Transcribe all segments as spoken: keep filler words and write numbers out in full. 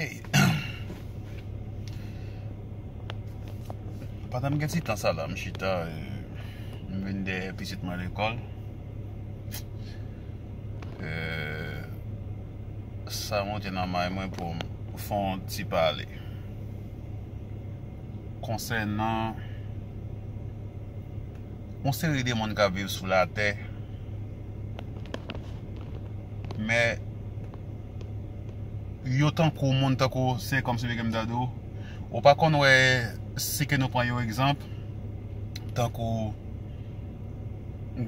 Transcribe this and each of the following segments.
Hey. Pandan m gen ti tan sa la, m chita, eh, m vin dèyè pitit mwen lekòl. Eh, sa monte nan may mwen pou m fè yon ti pale konsènan yon seri de moun k ap viv sou latè, men yo tankou moun, tankou se kòmsi vle ke m ta di w, ou pa konn wè, si ke nou pran yon egzanp, tankou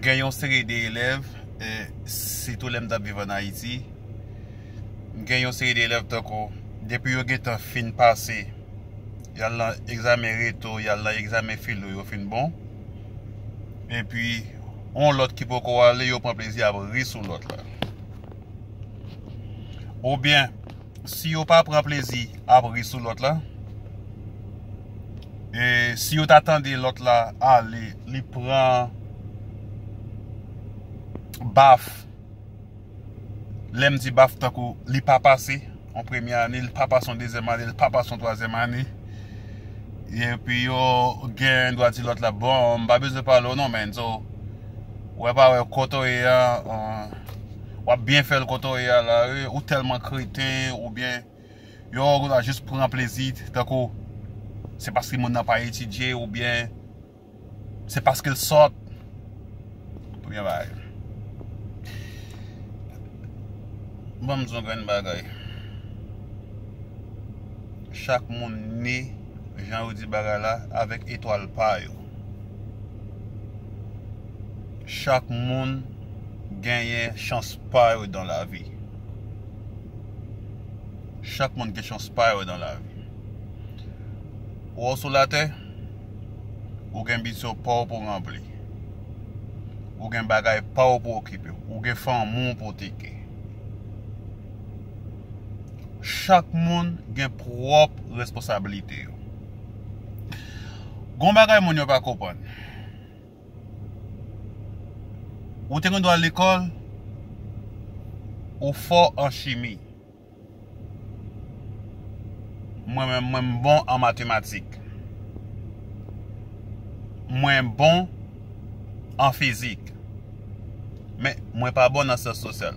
gen yon seri de elèv, e sitou lè m t ap viv ann Ayiti, gen yon seri de elèv tankou, depi yo gentan fin pase, y al nan egzamen reto, y al nan egzamen filo, yo fin bon. Epi, yon lòt ki poko ale, yo pran plezi ap ri sou lòt la. Oubyen, si yo pa pran plezi ap ri sou lòt la, e si yo ta tande lòt la ale, li pran baf, lè m di baf, tankou li pa pase yon premye ane, li pa pase yon dezyèm ane, li pa pase yon twazyèm ane. Epi yo gen dwa di lòt la, bon, m pa bezwen pale w non, men, so, wè pa wè kote w ye a, w ap byen fè l kote w ye a la, wi, ou tèlman kreten, oubyen yo gen dwa jis pran plezi, tankou se paske moun nan pa etidye, oubyen se paske l sòt. Premye bagay. Ban m di yon grenn bagay. Chak moun ne, jan yo di bagay la, avèk etwal pa yo. Chak moun genyen chans pa yo dan lavi. Chak moun gen chans pa yo dan lavi. Ou sou latè, ou gen bizyon pa w pou ranpli. Ou gen bagay pa w pou okipe. Ou gen fanmi w pou teke. Chak moun gen pwòp responsablite yo. Gon bagay moun yo pa konprann. Ou te gen dwa lekòl, ou fò an chimi. Mwen menm, mwen m bon an matematik. Mwen bon an fizik. Men, mwen pa bon nan syans sosyal.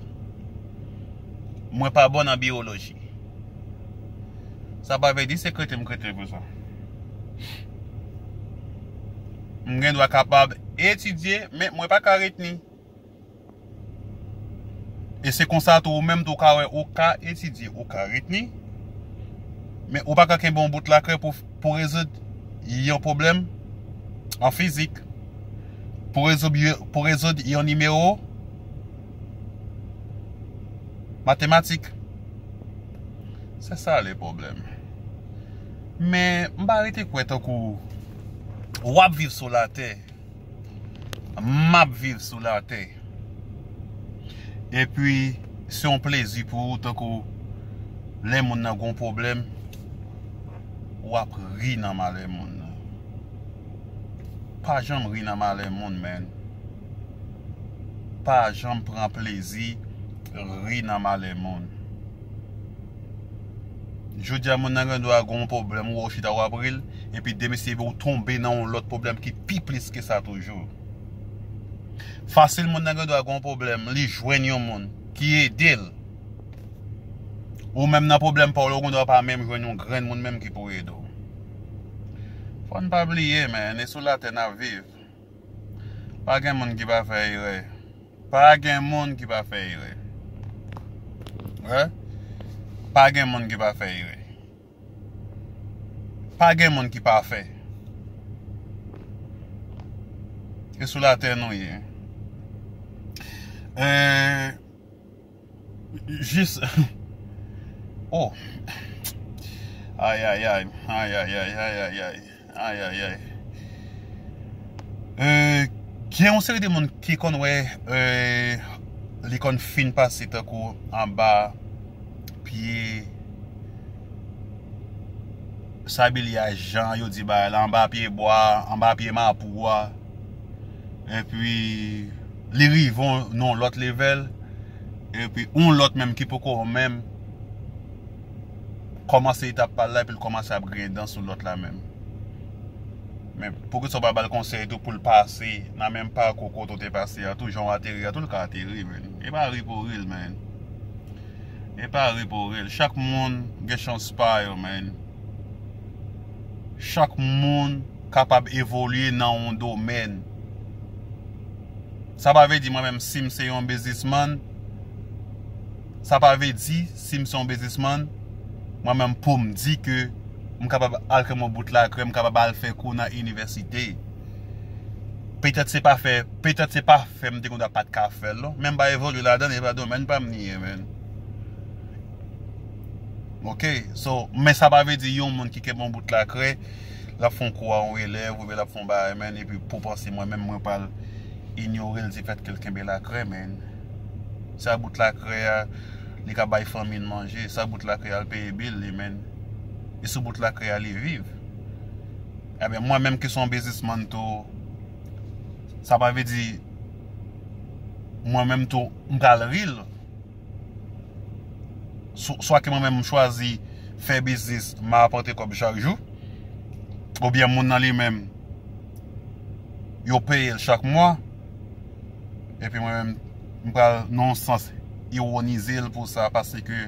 Mwen pa bon nan biyoloji. Sa pa vle di se kreten m kreten pou sa. M gen dwa kapab etidye, men mwen pa ka retni. E se konsa tou ou menm tou ou ka wè, ou ka etidye, ou ka retni, men ou pa ka kenbe yon bout lakrè pou, pou rezoud yon pwoblèm an fizik, pou rezoud, pou rezoud yon nimewo matematik. Se sa le pwoblèm. Men m pa rete kwè tankou w ap viv sou latè, m ap viv sou latè. Epi, se yon plezi pou ou, tankou lè moun nan gon pwoblèm, w ap ri nan malè moun nan. Pa janm ri nan malè moun, man. Pa janm pran plezi ri nan malè moun. Jodi a, moun nan gen dwa gen yon pwoblèm, ou wè w chita w ap ri l, epi demen si ou tonbe nan yon lòt pwoblèm ki pi plis ke sa toujou. Fasil, moun nan gen dwa gen yon pwoblèm, li jwenn yon moun ki ede l. Ou menm nan pwoblèm pa w la, ou gen dwa pa menm jwenn yon grenn moun menm ki pou ede w. Fò n pa bliye, man, e sou latè n ap viv. Pa gen moun ki pa fè erè. Pa gen moun ki pa fè erè. Wi. Pa gen moun ki pa fè erè. Pa gen moun ki pafè. E sou latè nou ye. E, jis, oh. Ay, ay, ay. Ay, ay, ay, ay, ay, ay. Ay, ay, ay. E, gen yon seri de moun ki konn wè, e, li konn fin pase tankou anba pye sabilye a, jan yo di bagay la, anba pye bwa, anba pye mapou a. Epi, li rive yon, yon lòt level. Epi, yon lòt menm ki poko menm kòmanse etap pa l la, epi l kòmanse ap griyen dan sou lòt la menm. Men poukisa w pa ba l konsèy tou pou l pase nan menm pakou kote w te pase a tou, jan w ateri a tou, l ka ateri, man. E pa ri pou ri l, man. E pa ri pou ri l. Chak moun gen chans pa yo, man. Chak moun kapab evolye nan yon domèn. Sa pa vle di mwen menm si m se yon biznismann, sa pa vle di si m se yon biznismann, mwen menm pou m di ke m kapab al krèm yon bout lakrè, m kapab al fè kou nan inivèsite. Petèt se pa fè, petèt se pa fè m te konn pa t ka fè l non. Men m pa evolye ladan l, e pa domèn pa m li ye, man. Ok, so, men sa pa vle di yon moun ki kenbe yon bout lakrè, l ap fè yon kou a yon elèv, oubyen l ap fè yon bagay, man, epi pou panse mwen menm, mwen pral inyore l difèt ke l kenbe lakrè, man. Sa bout lakrè a, li ka bay fanmi l manje, sa bout lakrè a, l peye bil li, man. E sou bout lakrè a, li viv. Ebyen, mwen menm ki se yon biznismann tou, sa pa vle di mwen menm tou, m pral ri l. Swa ke mwen menm m chwazi fè biznis, m apòte kòb chak jou, oubyen moun nan li menm, yo peye l chak mwa, epi mwen menm, m pral, nan yon sans, iwonize l pou sa, paske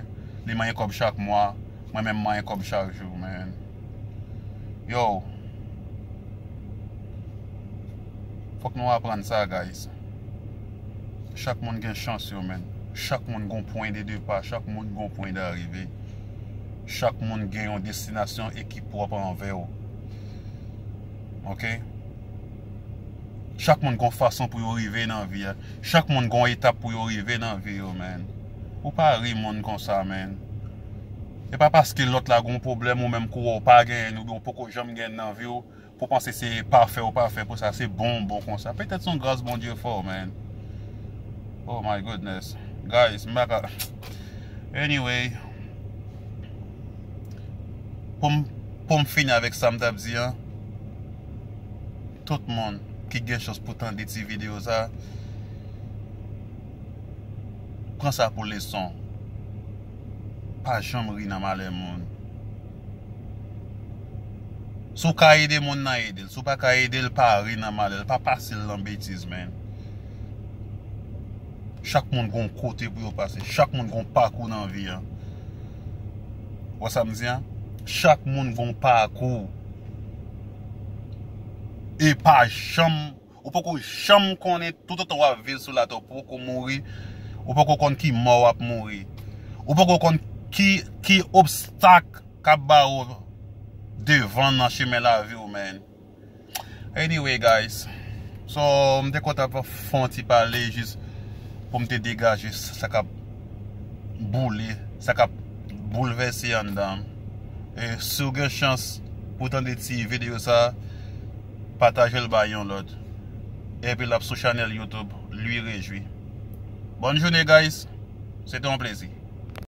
li manyen kòb chak mwa, mwen menm m manyen kòb chak jou, man. Yo, fòk nou aprann sa, guys. Chak moun gen chans yo, man. Chak moun gon pwen de depa, chak moun gon pwen darive. Chak moun gen yon destinasyon e ki pwòp anvè w. Ok? Chak moun gon fason pou yo rive nan vi a. Chak moun gon etap pou yo rive nan vi yo, man. Ou pa ri moun konsa, man. E pa paske lòt la gon pwoblèm ou menm kou ou pa genyen, oubyen ou poko janm genyen nan vi w, pou panse se pafè ou pafè pou sa, se bon, bon konsa. Petèt se yon gras Bondye fè w, man. Oh my goodness. Guys, m pa ka. Anyway, pou m, pou m fini avèk sa m t ap di an, tout moun ki gen chans pou tande ti videyo sa, pran sa pou leson. Pa janm ri nan malè moun. Si w ka ede moun nan, ede l. Si w pa ka ede l, pa ri nan malè l. Pa pase l nan betiz, man. Chak moun gon kote pou yo pase. Chak moun gon pakou nan vi an. Ou wè sa m di an? Chak moun gon pakou. E pa janm, ou poko janm konnen, toutotan w ap viv sou latè, ou poko mouri, ou poko konn ki mò w ap mouri. Ou poko konn ki, ki obstak k ap ba ou devan nan chemen lavi w, man. Anyway, guys. So, m te kontan fè yon ti pale jis pou m te degaje sa k ap boule, sa k ap boulvèse anndan m. E si w gen chans pou tande ti videyo sa, pataje l bay yon lòt. Epi l ap sou chanèl YouTube Louis Réjouis. Bonne journée, guys. Se te yon plezi.